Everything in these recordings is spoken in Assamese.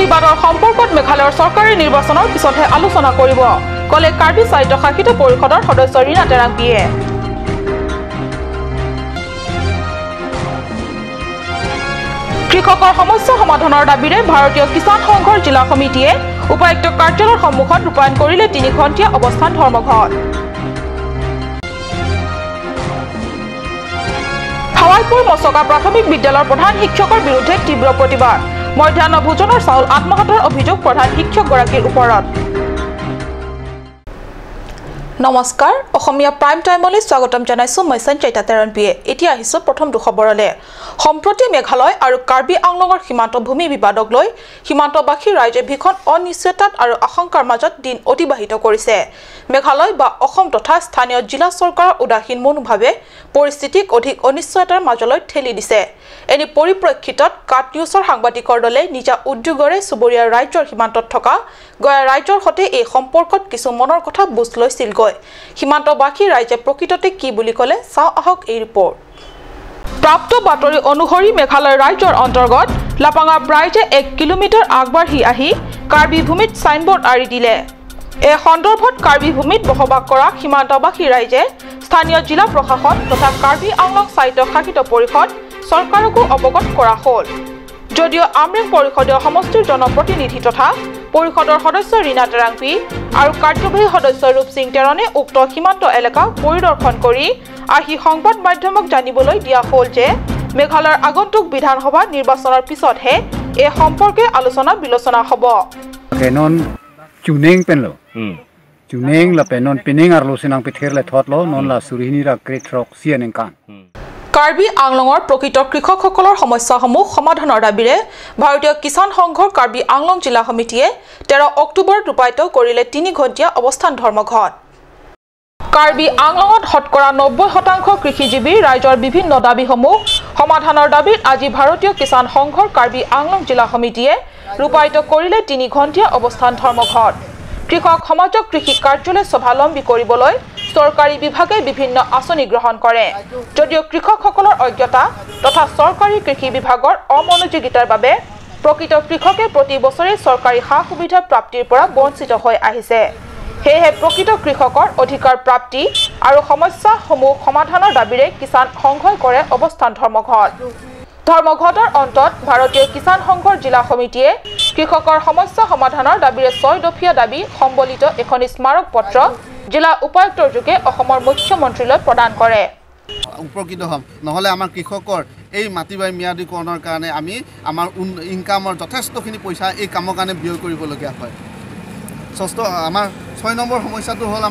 বিবাদৰ সম্পৰ্কত মেঘালয়ৰ চৰকাৰী নিৰ্বাচনৰ পিছতহে আলোচনা কৰিব কলে কাৰ্বি স্বায়ত্তশাসিত পৰিষদৰ সদস্য ৰীণা তেৰাংপিয়ে। কৃষকৰ সমস্যা সমাধানৰ দাবীৰে ভাৰতীয় কিষাণ সংঘৰ জিলা সমিতিয়ে উপায়ুক্ত কাৰ্যালয়ৰ সন্মুখত ৰূপায়ণ কৰিলে 3 ঘণ্টীয়া অৱস্থান ধৰ্মঘট। হাৱাইপুৰ মচকা প্ৰাথমিক বিদ্যালয়ৰ প্ৰধান শিক্ষকৰ বিৰুদ্ধে তীব্ৰ প্ৰতিবাদ। মধ্যাহ্ন ভোজনৰ চাউল আত্মঘাতৰ অভিযোগ প্ৰধান শিক্ষকগৰাকীৰ ওপৰত। নমস্কাৰ, অসমীয়া প্ৰাইম টাইমলৈ স্বাগতম জনাইছো মই সঞ্চয়িতা তেৰণপিয়ে। এতিয়া আহিছো প্ৰথমটো খবৰলৈ। সম্প্ৰতি মেঘালয় আৰু কাৰ্বি আংলঙৰ সীমান্ত ভূমি বিবাদক লৈ সীমান্তবাসী ৰাইজে ভীষণ অনিশ্চয়তাত আৰু আশংকাৰ মাজত দিন অতিবাহিত কৰিছে। মেঘালয় বা অসম তথা স্থানীয় জিলা চৰকাৰৰ উদাসীন মনোভাৱে পৰিস্থিতিক অধিক অনিশ্চয়তাৰ মাজলৈ ঠেলি দিছে। এনে পৰিপ্ৰেক্ষিতত কাট নিউজৰ সাংবাদিকৰ দলে নিজা উদ্যোগৰে চুবুৰীয়া ৰাজ্যৰ সীমান্তত থকা গয়া ৰাজ্যৰ সৈতে এই সম্পৰ্কত কিছু মনৰ কথা বুজ লৈছিলগৈ। সীমান্তবাসী ৰাইজে প্ৰকৃততে কি বুলি ক'লে চাওঁ আহক এই ৰিপৰ্ট। প্ৰাপ্ত বাতৰি অনুসৰি মেঘালয় ৰাজ্যৰ অন্তৰ্গত লাপাঙা ৰাইজে 1 কিলোমিটাৰ আগবাঢ়ি আহি কাৰ্বি ভূমিত চাইনবোৰ্ড আঁৰি দিলে। এই সন্দৰ্ভত কাৰ্বি ভূমিত বসবাস কৰা সীমান্তবাসী ৰাইজে স্থানীয় জিলা প্ৰশাসন তথা কাৰ্বি আংলং স্বায়ত্তশাসিত পৰিষদ চৰকাৰকো অৱগত কৰা হ'ল। যদিও আমৰেং পৰিষদীয় সমষ্টিৰ জনপ্ৰতিনিধি তথা পৰিষদৰ সদস্য ৰীণা তেৰাংপি আৰু কাৰ্যবাহী সদস্য ৰূপ সিং তেৰণে উক্ত সীমান্ত এলেকা পৰিদৰ্শন কৰি আহি সংবাদ মাধ্যমক জানিবলৈ দিয়া হ'ল যে মেঘালয়ৰ আগন্তুক বিধানসভা নিৰ্বাচনৰ পিছতহে এই সম্পৰ্কে আলোচনা বিলোচনা হ'ব। কাৰ্বি আংলঙৰ প্ৰকৃত কৃষকসকলৰ সমস্যাসমূহ সমাধানৰ দাবীৰে ভাৰতীয় কিষাণ সংঘৰ কাৰ্বি আংলং জিলা সমিতিয়ে 13 অক্টোবৰত ৰূপায়িত কৰিলে 3 ঘণ্টীয়া অৱস্থান ধৰ্মঘট। কাৰ্বি আংলঙত শতকৰা 90% কৃষিজীৱী ৰাইজৰ বিভিন্ন দাবীসমূহ সমাধানৰ দাবীত আজি ভাৰতীয় কিষাণ সংঘৰ কাৰ্বি আংলং জিলা সমিতিয়ে ৰূপায়িত কৰিলে 3 ঘণ্টীয়া অৱস্থান ধৰ্মঘট। কৃষক সমাজক কৃষি কাৰ্যলৈ স্বাৱলম্বী কৰিবলৈ চৰকাৰী বিভাগে বিভিন্ন আঁচনি গ্ৰহণ কৰে যদিও কৃষকসকলৰ অজ্ঞতা তথা চৰকাৰী কৃষি বিভাগৰ অমনোযোগিতাৰ বাবে প্ৰকৃত কৃষকে প্ৰতি বছৰে চৰকাৰী সা সুবিধা প্ৰাপ্তিৰ পৰা বঞ্চিত হৈ আহিছে। সেয়েহে প্ৰকৃত কৃষকৰ অধিকাৰ প্ৰাপ্তি আৰু সমস্যাসমূহ সমাধানৰ দাবীৰে কিষাণ সংঘই কৰে অৱস্থান ধৰ্মঘট। ধৰ্মঘটৰ অন্তত ভাৰতীয় কিষাণ সংঘৰ জিলা সমিতিয়ে কৃষকৰ সমস্যা সমাধানৰ দাবীৰে 6 দফীয়া দাবী সম্বলিত এখন স্মাৰক পত্ৰ জিলা উপায়ুক্তৰ যোগে অসমৰ মুখ্যমন্ত্ৰীলৈ প্ৰদান কৰে। উপকৃত হ'ম, নহ'লে আমাৰ কৃষকৰ এই মাটি বাৰী ম্যাদীকৰণৰ কাৰণে আমি আমাৰ ইনকামৰ যথেষ্টখিনি পইচা এই কামৰ কাৰণে ব্যয় কৰিবলগীয়া হয়। ষষ্ঠ আমাৰ 6 নম্বৰ সমস্যাটো হ'ল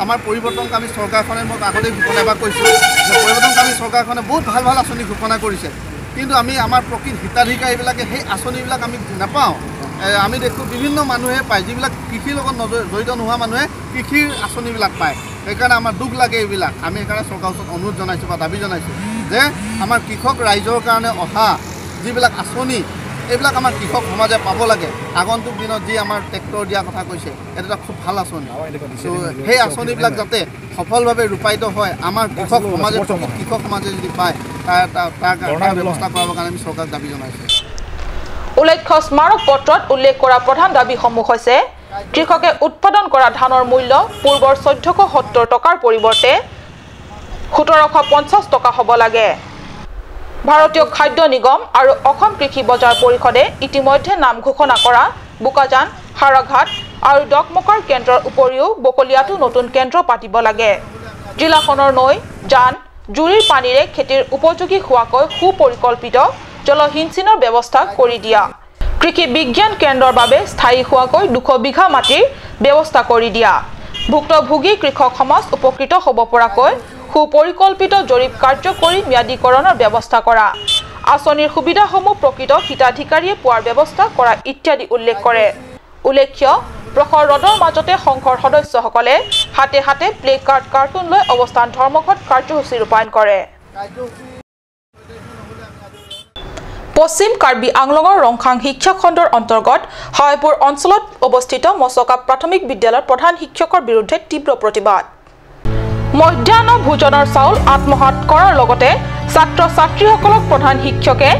আমাৰ পৰিৱৰ্তনকামী চৰকাৰখনে, মই আগতে ঘোষণা এবাৰ কৈছোঁ যে পৰিৱৰ্তনকামী চৰকাৰখনে বহুত ভাল ভাল আঁচনি ঘোষণা কৰিছে, কিন্তু আমি আমাৰ প্ৰকৃত হিতাধিকাৰীবিলাকে সেই আঁচনিবিলাক আমি নাপাওঁ। আমি দেখোঁ বিভিন্ন মানুহে পায়, যিবিলাক কৃষিৰ লগত জড়িত নোহোৱা মানুহে কৃষিৰ আঁচনিবিলাক পায়। সেইকাৰণে আমাৰ দুখ লাগে এইবিলাক। আমি সেইকাৰণে চৰকাৰৰ ওচৰত অনুৰোধ জনাইছোঁ বা দাবী জনাইছোঁ যে আমাৰ কৃষক ৰাইজৰ কাৰণে অহা যিবিলাক আঁচনি এইবিলাক আমাৰ কৃষক সমাজে পাব লাগে। আগন্তুক দিনত যি আমাৰ ট্ৰেক্টৰ দিয়া কথা কৈছে, এইটো এটা খুব ভাল আঁচনি। সেই আঁচনিবিলাক যাতে সফলভাৱে ৰূপায়িত হয়, আমাৰ কৃষক সমাজে কৃষক সমাজে যদি পায় তাৰ ব্যৱস্থা কৰাবৰ কাৰণে আমি চৰকাৰক দাবী জনাইছোঁ। উল্লেখ্য, স্মাৰক পত্ৰত উল্লেখ কৰা প্ৰধান দাবীসমূহ হৈছে কৃষকে উৎপাদন কৰা ধানৰ মূল্য পূৰ্বৰ 1470 টকাৰ পৰিৱৰ্তে 1750 টকা হ'ব লাগে। ভাৰতীয় খাদ্য নিগম আৰু অসম কৃষি বজাৰ পৰিষদে ইতিমধ্যে নাম ঘোষণা কৰা বোকাজান, হাৰাঘাট আৰু ডকমকাৰ কেন্দ্ৰৰ উপৰিও বকলীয়াতো নতুন কেন্দ্ৰ পাতিব লাগে। জিলাখনৰ নৈ, জান, জুৰিৰ পানীৰে খেতিৰ উপযোগী হোৱাকৈ সুপৰিকল্পিত জলসিঞ্চনৰ ব্যৱস্থা কৰি দিয়া, কৃষি বিজ্ঞান কেন্দ্ৰৰ বাবে স্থায়ী হোৱাকৈ 200 বিঘা মাটিৰ ব্যৱস্থা কৰি দিয়া, ভুক্তভোগী কৃষক সমাজ উপকৃত হ'ব পৰাকৈ সুপৰিকল্পিত জৰীপ কাৰ্য কৰি ম্যাদীকৰণৰ ব্যৱস্থা কৰা, আঁচনিৰ সুবিধাসমূহ প্ৰকৃত হিতাধিকাৰীয়ে পোৱাৰ ব্যৱস্থা কৰা ইত্যাদি উল্লেখ কৰে। উল্লেখ্য, প্ৰখৰ ৰ'দৰ মাজতে সংঘৰ সদস্যসকলে হাতে হাতে প্লে কাৰ্ড কাৰ্টুন লৈ অৱস্থান ধৰ্মঘট কাৰ্যসূচী ৰূপায়ণ কৰে। পশ্চিম কাৰ্বি আংলঙৰ ৰংখাং শিক্ষা খণ্ডৰ অন্তৰ্গত হাৱাইপুৰ অঞ্চলত অৱস্থিত মচকা প্ৰাথমিক বিদ্যালয়ৰ প্ৰধান শিক্ষকৰ বিৰুদ্ধে তীব্ৰ প্ৰতিবাদ। মধ্যাহ্ন ভোজনৰ চাউল আত্মসাত কৰাৰ লগতে ছাত্ৰ ছাত্ৰীসকলক প্ৰধান শিক্ষকে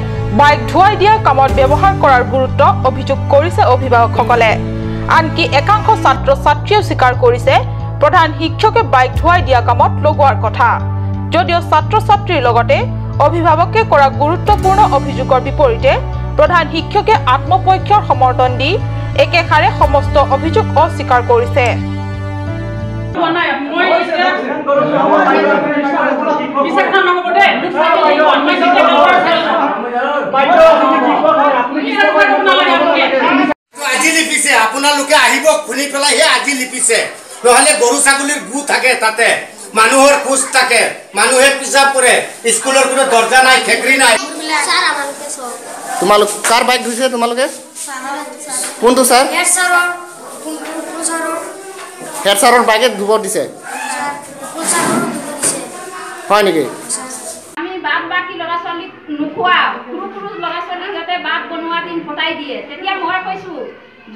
বাইক ধুৱাই দিয়া কামত ব্যৱহাৰ কৰাৰ গুৰুত্ব অভিযোগ কৰিছে অভিভাৱকসকলে। আনকি একাংশ ছাত্ৰ ছাত্ৰীয়েও স্বীকাৰ কৰিছে প্ৰধান শিক্ষকে বাইক ধুৱাই দিয়া কামত লগোৱাৰ কথা। যদিও ছাত্ৰ ছাত্ৰীৰ লগতে অভিভাৱকে কৰা গুৰুত্বপূৰ্ণ অভিযোগৰ বিপৰীতে প্ৰধান শিক্ষকে আত্মপক্ষৰ সমৰ্থন দি একেষাৰে সমস্ত অভিযোগ অস্বীকাৰ কৰিছে। আজি লিপিছে আপোনালোকে আহিব খুলি পেলাই হে আজি লিপিছে, নহলে গৰু ছাগলীৰ গু থাকে, তাতে মানুহৰ খোজ থাকে, মানুহে পিছাব কৰে, স্কুলৰ কোনো দৰ্জা নাই, খেকৰি নাই। তোমালোক কাৰ বাইক ধুইছে? তোমালোকে কোনটো ছাৰ? হেড ছাৰৰ বাইকে ধুব দিছে হয় নেকি? আমি বাদ বাকী ল'ৰা ছোৱালীক নোখোৱা, সৰু সৰু ল'ৰা ছোৱালী সিহঁতে ভাত বনোৱা দিন পতাই দিয়ে। তেতিয়া মই কৈছোঁ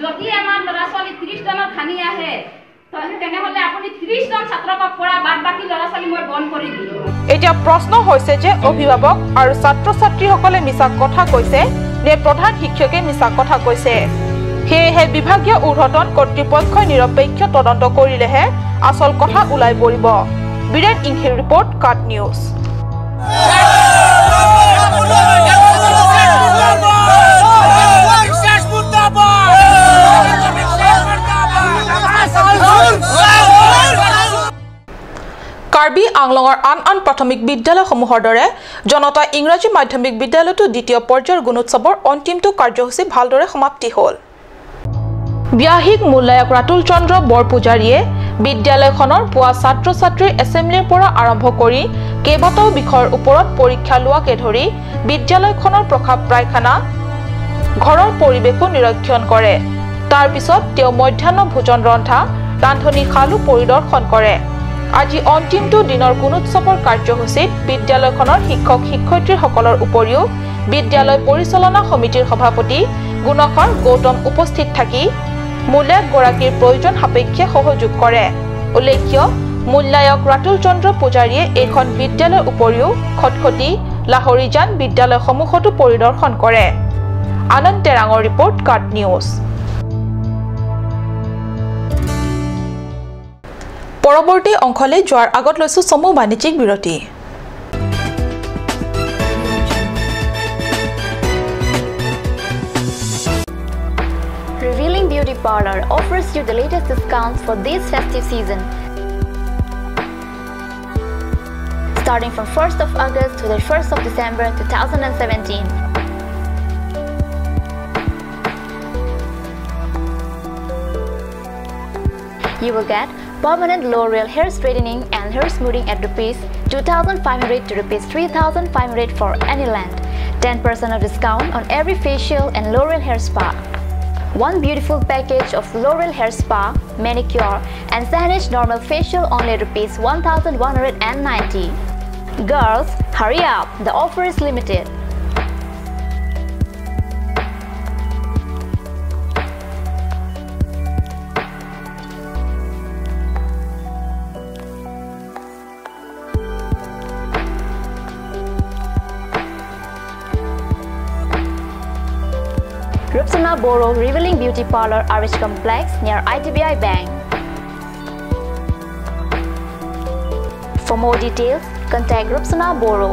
যদি আমাৰ ল'ৰা ছোৱালী 30জনৰ খানি আহে তেনেহ'লে আপুনি 30জন ছাত্ৰক পৰা বাদ বাকী ল'ৰা ছোৱালী মই বন্ধ কৰি দিম। এতিয়া প্ৰশ্ন হৈছে যে অভিভাৱক আৰু ছাত্ৰ ছাত্ৰীসকলে মিছা কথা কৈছে নে প্ৰধান শিক্ষকে মিছা কথা কৈছে? সেয়েহে বিভাগীয় ঊৰ্ধ্বতন কৰ্তৃপক্ষই নিৰপেক্ষ তদন্ত কৰিলেহে আচল কথা ওলাই পৰিব। বীৰেন ইংহিৰ ৰিপৰ্ট, কাট নিউজ। কাৰ্বি আংলঙৰ আন আন প্ৰাথমিক বিদ্যালয়সমূহৰ দৰে জনতা ইংৰাজী মাধ্যমিক বিদ্যালয়তো দ্বিতীয় পৰ্যায়ৰ গুণোৎসৱৰ অন্তিমটো কাৰ্যসূচী ভালদৰে সমাপ্তি হ'ল। ব্যাহিক মূল্যায়ক ৰাতুল চন্দ্ৰ বৰপূজাৰীয়ে বিদ্যালয়খনৰ পুৱা ছাত্ৰ ছাত্ৰীৰ এছেম্বলিৰ পৰা আৰম্ভ কৰি কেইবাটাও বিষয়ৰ ওপৰত পৰীক্ষা লোৱাকে ধৰি বিদ্যালয়খনৰ প্ৰসাৱ পায়খানা ঘৰৰ পৰিৱেশো নিৰীক্ষণ কৰে। তাৰ পিছত তেওঁ মধ্যাহ্ন ভোজন ৰন্ধা ৰান্ধনীশালো পৰিদৰ্শন কৰে। আজি অন্তিমটো দিনৰ গুণোৎসৱৰ কাৰ্যসূচীত বিদ্যালয়খনৰ শিক্ষক শিক্ষয়িত্ৰীসকলৰ উপৰিও বিদ্যালয় পৰিচালনা সমিতিৰ সভাপতি গুণকৰ গৌতম উপস্থিত থাকি মূল্যায়কগৰাকীৰ প্ৰয়োজন সাপেক্ষে সহযোগ কৰে। উল্লেখ্য মূল্যায়ক ৰাতুল চন্দ্ৰ পূজাৰীয়ে এইখন বিদ্যালয়ৰ উপৰিও খটখটি লাহৰিজান বিদ্যালয়সমূহতো পৰিদৰ্শন কৰে। আনন্দ তেৰাঙৰ ৰিপৰ্ট, কাট নিউজ। পৰৱৰ্তী অংশলৈ যোৱাৰ আগত লৈছো চমু বাণিজ্যিক বিৰতি। Revealing Beauty Parlor offers you the latest discounts for this festive season. Starting from 1st of August to the 1st of December 2017. You will get permanent L'Oreal hair straightening and hair smoothing at rupees 2,500 to rupees 3,500 for any length. 10% of discount on every facial and L'Oreal hair spa. One beautiful package of L'Oreal hair spa, manicure and Sanish normal facial only rupees 1,190. Girls, hurry up, the offer is limited. Rupsana Boro, Revealing Beauty Parlor, RH Complex near IDBI Bank. For more details, contact Rupsana Boro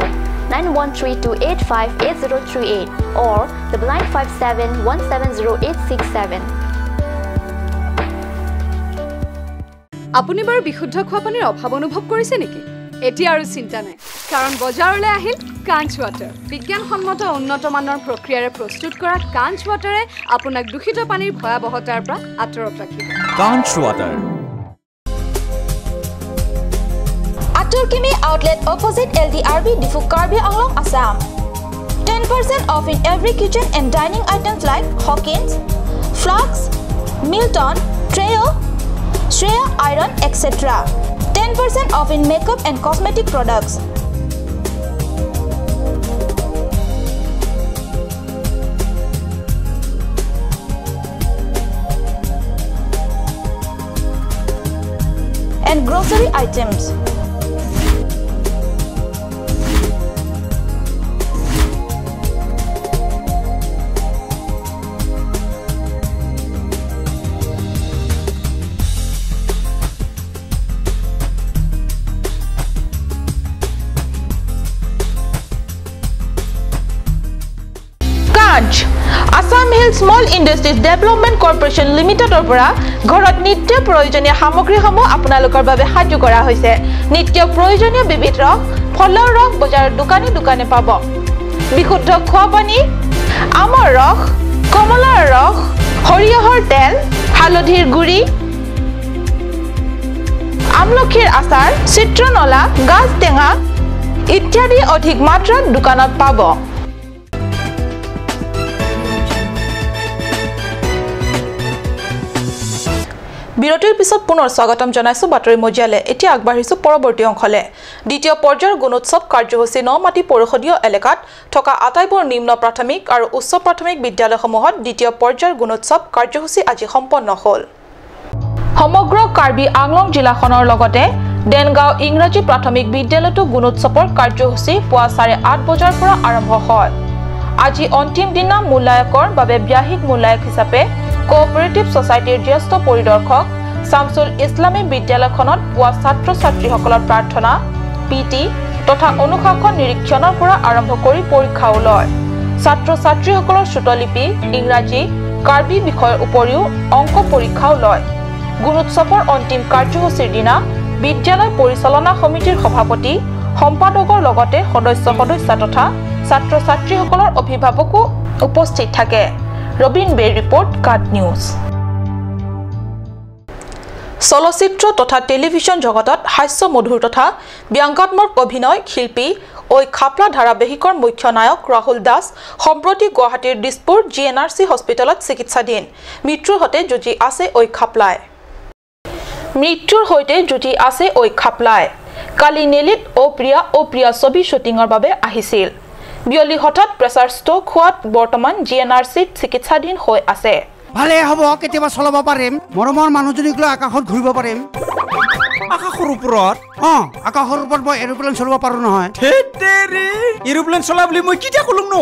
9132858038 or 9957170867. আপুনি বাৰু বিশুদ্ধ খোৱা পানীৰ অভাৱ অনুভৱ কৰিছে নেকি? এতিয়া আৰু চিন্তা নাই, কাৰণ বজাৰলৈ আহিল কাঞ্চ ৱাটাৰ। বিজ্ঞানসন্মত উন্নত মানৰ প্ৰক্ৰিয়াৰে প্ৰস্তুত কৰা কাঞ্চ ৱাটাৰে আপোনাক দূষিত পানীৰ ভয়াৱহতাৰ পৰা আঁতৰত ৰাখিব। Kanch water. Atul Kimi outlet opposite LDRB Diphu Karbi Anglong, Assam. 10% off in every kitchen and dining items like Hawkins, Flux, Milton, Treo, Shreya Iron, etc. 10% off in makeup and cosmetic products. And grocery items. Branch. Assam Hill Small Industries Development Corporation লিমিটেডৰ পৰা ঘৰত নিত্য প্ৰয়োজনীয় সামগ্ৰীসমূহ আপোনালোকৰ বাবে সাজু কৰা হৈছে। নিত্য প্ৰয়োজনীয় বিবিধ ৰস, ফলৰ ৰস বজাৰৰ দোকানে দোকানে পাব। বিশুদ্ধ খোৱা পানী, আমৰ ৰস, কমলাৰ ৰস, সৰিয়হৰ তেল, হালধিৰ গুড়ি, আমলখিৰ আচাৰ, চিত্ৰনলা, গাজ টেঙা ইত্যাদি অধিক মাত্ৰাত দোকানত পাব। বিৰতিৰ পিছত পুনৰ স্বাগতম জনাইছো বাতৰি মজিয়ালে। এতিয়া আগবাঢ়িছো পৰৱৰ্তী অংশলে। দ্বিতীয় পৰ্যায়ৰ গুণোৎসৱ কাৰ্যসূচী নমাটি পৰিষদীয় এলেকাত থকা আটাইবোৰ নিম্ন প্ৰাথমিক আৰু উচ্চ প্ৰাথমিক বিদ্যালয়সমূহত দ্বিতীয় পৰ্যায়ৰ গুণোৎসৱ কাৰ্যসূচী আজি সম্পন্ন হ'ল। সমগ্ৰ কাৰ্বি আংলং জিলাখনৰ লগতে দেনগাঁও ইংৰাজী প্ৰাথমিক বিদ্যালয়তো গুণোৎসৱৰ কাৰ্যসূচী পুৱা 8:30 বজাৰ পৰা আৰম্ভ হয়। আজি অন্তিম দিনা মূল্যায়কৰ বাবে ব্যাহিক মূল্যায়ক হিচাপে কোঅপাৰেটিভ ছ'চাইটিৰ জ্যেষ্ঠ পৰিদৰ্শক শামছুল ইছলামী বিদ্যালয়খনত পুৱা ছাত্ৰ ছাত্ৰীসকলৰ প্ৰাৰ্থনা, পি টি তথা অনুশাসন নিৰীক্ষণৰ পৰা আৰম্ভ কৰি পৰীক্ষাও লয়। ছাত্ৰ ছাত্ৰীসকলৰ শ্ৰুতলিপি, ইংৰাজী, কাৰ্বি বিষয়ৰ উপৰিও অংক পৰীক্ষাও লয়। গুণোৎসৱৰ অন্তিম কাৰ্যসূচীৰ দিনা বিদ্যালয় পৰিচালনা সমিতিৰ সভাপতি, সম্পাদকৰ লগতে সদস্য সদস্যা তথা ছাত্ৰ ছাত্ৰীসকলৰ অভিভাৱকো উপস্থিত থাকে। ৰবীন বেৰ ৰিপৰ্ট, কাট নিউজ। চলচ্চিত্ৰ তথা টেলিভিছন জগতত হাস্য মধুৰ তথা ব্যংগাত্মক অভিনয় শিল্পী ঐ খাপলা ধাৰাবাহিকৰ মুখ্য নায়ক ৰাহুল দাস সম্প্ৰতি গুৱাহাটীৰ দিছপুৰ GNRC হস্পিটেলত চিকিৎসাধীন। মৃত্যুৰ সৈতে যুঁজি আছে ঐ খাপলাই। মৃত্যুৰ সৈতে যুঁজি আছে ঐ খাপলাই। কালি নেলিত অ প্ৰিয়া অ প্ৰিয়া ছবি শ্বুটিঙৰ বাবে আহিছিল। বিয়লি হঠাৎ প্ৰেছাৰ ষ্ট্ৰক হোৱাত বৰ্তমান GNRCত চিকিৎসাধীন হৈ আছে। ভালে হ'ব, কেতিয়াবা চলাব পাৰিম। মৰমৰ মানুহজনীক লৈ আকাশত ঘূৰিব পাৰিম। আকাশৰ ওপৰত? অঁ, আকাশৰ ওপৰত মই এৰোপ্লেন চলাব পাৰোঁ নহয়। এৰোপ্লেন চলা বুলি মই কেতিয়া ক'লো ন?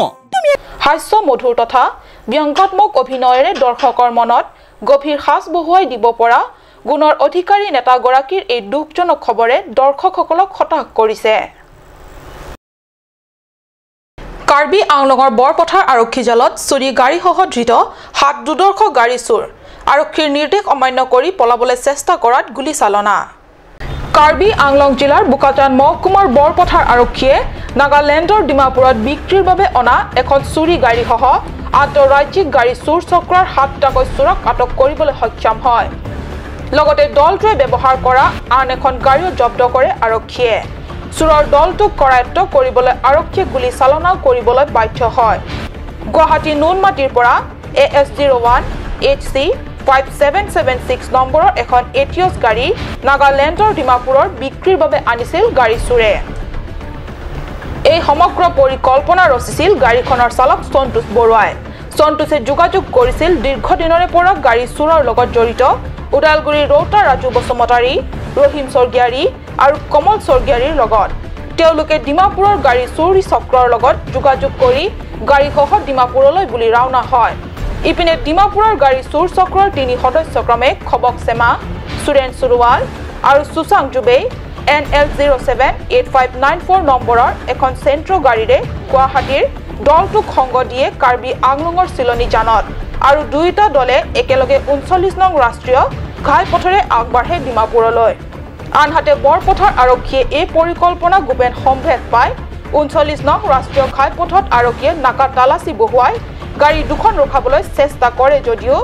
হাস্য মধুৰ তথা ব্যংগাত্মক অভিনয়েৰে দৰ্শকৰ মনত গভীৰ সাঁচ বহুৱাই দিব পৰা গুণৰ অধিকাৰী নেতাগৰাকীৰ এই দুখজনক খবৰে দৰ্শকসকলক হতাশ কৰিছে। কাৰ্বি আংলঙৰ বৰপথাৰ আৰক্ষী জালত চুৰি গাড়ীসহ ধৃত 7 দুৰ্ধৰ্ষ গাড়ী চোৰ। আৰক্ষীৰ নিৰ্দেশ অমান্য কৰি পলাবলৈ চেষ্টা কৰাত গুলীচালনা। কাৰ্বি আংলং জিলাৰ বোকাজান মহকুমাৰ বৰপথাৰ আৰক্ষীয়ে নাগালেণ্ডৰ ডিমাপুৰত বিক্ৰীৰ বাবে অনা এখন চুৰি গাড়ীসহ আন্তঃৰাজ্যিক গাড়ী চোৰ চক্ৰৰ 7টাকৈ চোৰক আটক কৰিবলৈ সক্ষম হয়। লগতে দলটোৱে ব্যৱহাৰ কৰা আন এখন গাড়ীও জব্দ কৰে আৰক্ষীয়ে। চোৰৰ দলটোক কৰায়ত্ব কৰিবলৈ আৰক্ষীয়ে গুলীচালনাও কৰিবলৈ বাধ্য হয়। গুৱাহাটী নুনমাটিৰ পৰা AS 01 HC 5776 নম্বৰৰ এখন এটিঅছ গাড়ী নাগালেণ্ডৰ ডিমাপুৰৰ বিক্ৰীৰ বাবে আনিছিল গাড়ী চোৰে। এই সমগ্ৰ পৰিকল্পনা ৰচিছিল গাড়ীখনৰ চালক সন্তোষ বৰুৱাই। সন্তোষে যোগাযোগ কৰিছিল দীৰ্ঘদিনৰে পৰা গাড়ী চোৰৰ লগত জড়িত ওদালগুৰিৰ ৰৌতা ৰাজু বসুমতাৰী, ৰহিম স্বৰ্গীয়াৰী আৰু কমল স্বৰ্গীয়াৰীৰ লগত। তেওঁলোকে ডিমাপুৰৰ গাড়ী চুৰি চক্ৰৰ লগত যোগাযোগ কৰি গাড়ীসহ ডিমাপুৰলৈ বুলি ৰাওনা হয়। ইপিনে ডিমাপুৰৰ গাড়ী চোৰ চক্ৰৰ 3 সদস্য ক্ৰমে খবক চেমা, সুৰেন চুৰুৱাল আৰু সুচাং জুবেই NL 07 8594 নম্বৰৰ এখন চেণ্ট্ৰ গাড়ীৰে গুৱাহাটীৰ দলটোক সংগ দিয়ে কাৰ্বি আংলঙৰ চিলনী জানত আৰু দুয়োটা দলে একেলগে 39 নং ৰাষ্ট্ৰীয় ঘাইপথেৰে আগবাঢ়ে ডিমাপুৰলৈ। আনহাতে বৰপথাৰ আৰক্ষীয়ে এই পৰিকল্পনা গোপন সম্ভেদ পাই 39 নং ৰাষ্ট্ৰীয় ঘাইপথত আৰক্ষীয়ে নাকা তালাচী বহুৱাই গাড়ী দুখন ৰখাবলৈ চেষ্টা কৰে যদিও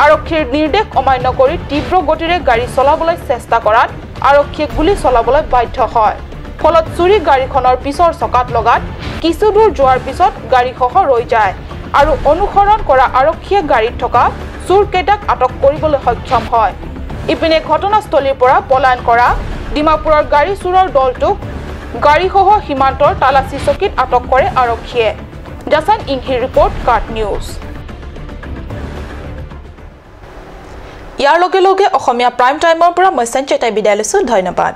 আৰক্ষীৰ নিৰ্দেশ অমান্য কৰি তীব্ৰ গতিৰে গাড়ী চলাবলৈ চেষ্টা কৰাত আৰক্ষীয়ে গুলী চলাবলৈ বাধ্য হয়। ফলত চুৰি গাড়ীখনৰ পিছৰ চকাত লগাত কিছু দূৰ যোৱাৰ পিছত গাড়ীসহ ৰৈ যায় আৰু অনুসৰণ কৰা আৰক্ষীয়ে গাড়ীত থকা চোৰকেইটাক আটক কৰিবলৈ সক্ষম হয়। ইপিনে ঘটনাস্থলীৰ পৰা পলায়ন কৰা ডিমাপুৰৰ গাড়ী চোৰৰ দলটোক গাড়ীসহ সীমান্তৰ তালাচী চকীত আটক কৰে আৰক্ষীয়ে। জাছান ইংহিৰ ৰিপৰ্ট, কাট নিউজ। ইয়াৰ লগে লগে অসমীয়া প্ৰাইম টাইমৰ পৰা মই সঞ্চয়তাই বিদায় লৈছোঁ। ধন্যবাদ।